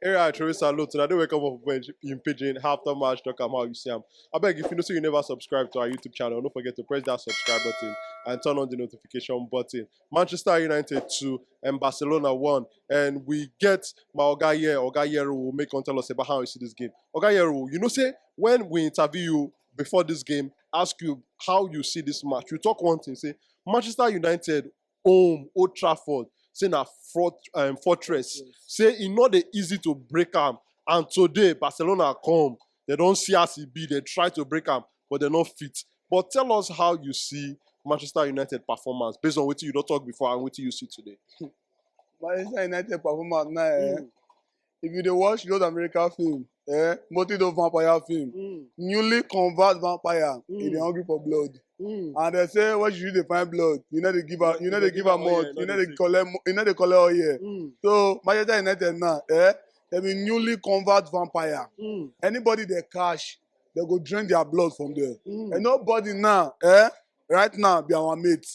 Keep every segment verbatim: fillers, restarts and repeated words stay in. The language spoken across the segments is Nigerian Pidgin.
Area I Teresa Lotu, and I do welcome up in pidgin half the match talk am how you see am. I beg, if you know say you never subscribe to our YouTube channel, don't forget to press that subscribe button and turn on the notification button. Manchester United two and Barcelona one, and we get my oga here, oga Yero will make come tell us about how you see this game. Oga Yero, you know say when we interview you before this game, ask you how you see this match, you talk one thing, say Manchester United home, Old Trafford, say na fort, um, fortress. Say e no dey easy to break am, and today Barcelona come, they don see as e be, they try to break am, but they no fit. But tell us how you see Manchester United performance based on wetin you don talk before and wetin you see today. Manchester United performance now, eh? If you dey watch North America film, eh, mostly those vampire film, newly convert vampire, e dey hungry for blood. And they say when you dey find blood, you no dey give am, you no dey give am mouth, you no dey collect, mo- you no dey collect oil. So Manchester United now, eh, they be newly convert vampire. Anybody they catch, they go drain their blood from there. And nobody now, eh, right now be our mate.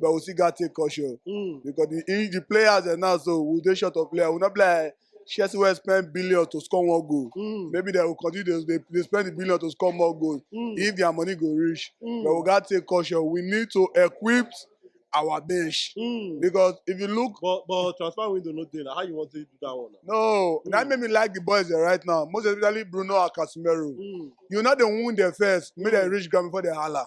But we still gotta take caution because the, the players are now, so we dey short of player. We not play Chelsea will spend billion to score one goal. Maybe they will continue to they, they spend the billion to score more goals if their money go reach. But we gotta take caution. We need to equip our bench because if you look But but transfer window no dey na, how you want to do that one? No, that made me like the boys there right now, most especially Bruno and Casemiro. You know they wound their first, make them reach ground before they holla.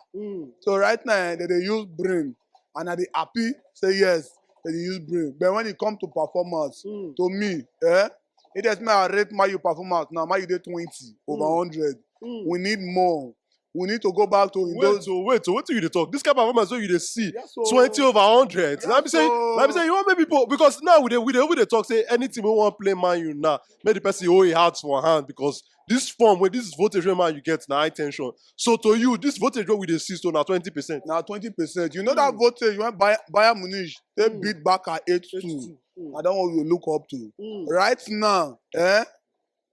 So right now, eh, they dey use brain, and I dey happy say yes, they dey use brain. But when it come to performance, to me, eh, it is me I rate Man U performance now. Man U dey twenty over hundred. We need more. We need to go back to in Wait, those. so wait, so what do you dey talk? This kind of performance wey you dey see, Yes, so- twenty over hundred. Yes, Let me say, so- let me say, you want make people because now we dey we dey we dey talk say anything we want play Man U now, make the person hold him heart for hand because this form wey this voltage wey Man U get na high tension. So to you, this voltage wey we dey see so na twenty percent. Now twenty percent. You know that voltage when Bayern, Bayern Munich they beat back at eight two. I don't want you look up to. Right now, eh,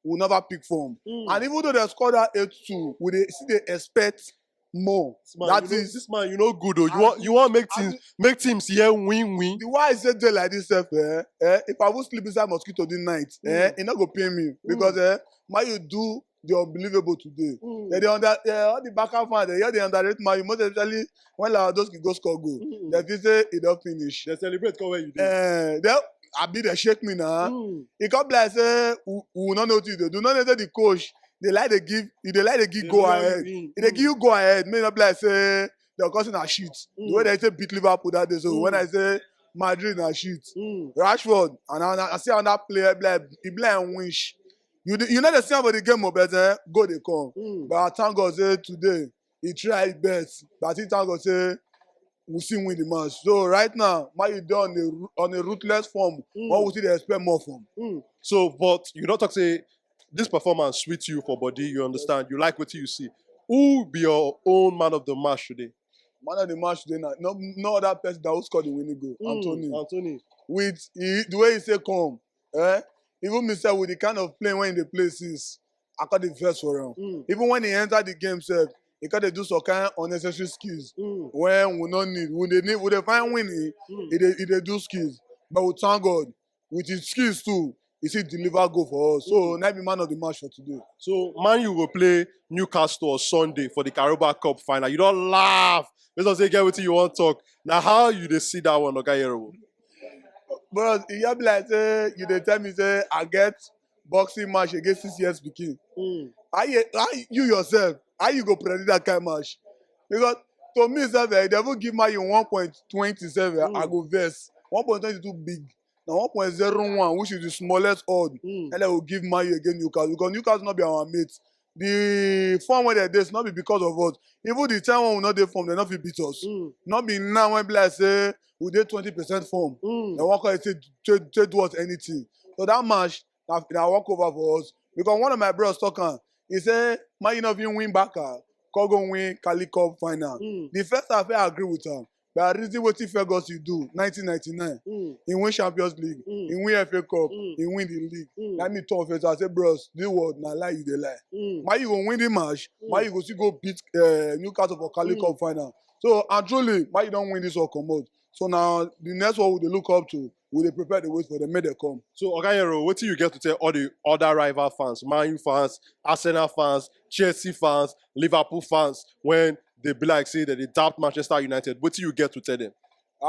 we never pick form. And even though they score that eight two, we dey still dey expect more. Man, That you know, is this man, you know good though. You I want do- you want make I teams do- make teams here win win. The why I say dey like this sef, eh? Eh, if I will sleep inside mosquito this night, eh, it not go pay me because eh, Man U do the unbelievable today. They dey under eh, all the back and forth, they hear they underrate Man U, most especially when Lewandowski go score goal. They feel say it don't finish. They celebrate come where you dey. Eh, they I be they shake me now. It come be like say we, we no know what you dey do. No know say the coach they like they give you they like they give go ahead. If they give you go ahead, may not be like say they're causing a shit. The way they say beat Liverpool that day. So when I say Madrid na shit, Rashford and I, I see another player be like he be like winch. You dey- you know the same for the game, but eh, go they come. But I thank God say today he tried best. But I think thank God say we still win the match. So right now, Man U dey on a ru- on a ruthless form. What we still dey expect more from? So, but you don't talk say this performance sweet you for body. You understand? You like what you see. Who be your own man of the match today? Man of the match today now. No, no other person that will score the winning goal. Anthony. Anthony. With he, the way he say come, eh? Even me sef with the kind of play wey he dey play since, I got the verse for him. Even when he enter the game sef, he got to do some kind of unnecessary skills when we no need. We dey need, we dey find winning. He dey he dey do skills, but we thank God with his skills too. He still deliver goal for us. So na be man of the match for today. So Man U go play Newcastle on Sunday for the Carabao Cup final. You don't laugh. Let's say get what you want talk. Now how you dey see that one, Oga Yero? Bro, e just be like say you dey tell me say I get boxing match against six years pikin. How you, how you yourself, how you go predict that kind match? Because to me sef, eh, they even give Man U one point twenty sef, eh, I go vex. One point twenty too big. Na one point zero one, which is the smallest odd. And they will give Man U against Newcastle because Newcastle not be our mate. The form wey they dey is not be because of us. Even the time when we not dey form, they not fit beat us. Not be now when be like say we dey twenty percent form. They won't call it say take take do us anything. So that match, na na walk over for us. Because one of my bros talk am, he say Man U no fit win back, ah, come go win Cali Cup final. The first half I agree with am. But I reason wetin Ferguson do nineteen ninety-nine. He win Champions League, he win F A Cup, he win the league. Let me talk first. I say, bros, this world na lie you dey lie. Man U go win the match. Man U go still go beat uh, Newcastle for Cali Cup final. So and truly, Man U don win this one comot. So now the next one we dey look up to, we dey prepare the way for them, make them come. So Oga Yero, wetin you get to tell all the other rival fans, Man U fans, Arsenal fans, Chelsea fans, Liverpool fans, when they be like say that they doubt Manchester United? Wetin you get to tell them?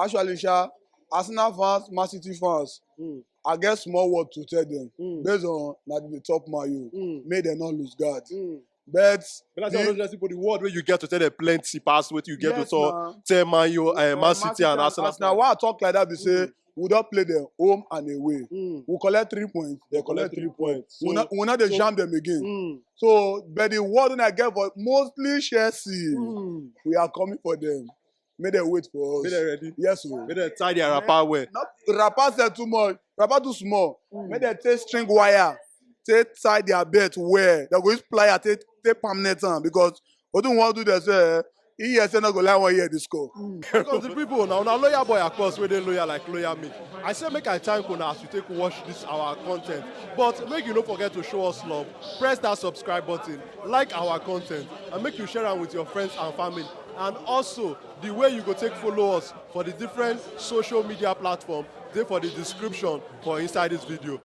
Actually, sha, Arsenal fans, Man City fans, Mm. I get small word to tell them. Mm. Based on na the top Man U, Mm. make them not lose guard. Mm. But But that's the- all those people. The word where you get to tell them plenty pass what you get Yes, to tell, na. tell Man U, uh, Uh, Man City and Arsenal. Why I talk like that? Be say Mm. we don't play them home and away. Mm. We collect three points. They They collect collect three three points. points. We So- not we not dey so- jam them again. Mm. So, but the word I get for mostly Chelsea, Mm. we are coming for them. Make them wait for us. Make them ready. Yes, sir. Make them tie their wrapper well. Not wrapper set too much. Wrapper too small. Mm. Make them take string wire. Take tie their belt well. They go use plier take take permanent am because what do you want to do this? Uh, he say no go like one year this score. Because the people now, now loyal boy across where they loyal like loyal me. I say make I thank una as you take watch this our content. But make you no forget to show us love. Press that subscribe button, like our content, and make you share am with your friends and family. And also the way you go take follow us for the different social media platform dey for the description for inside this video.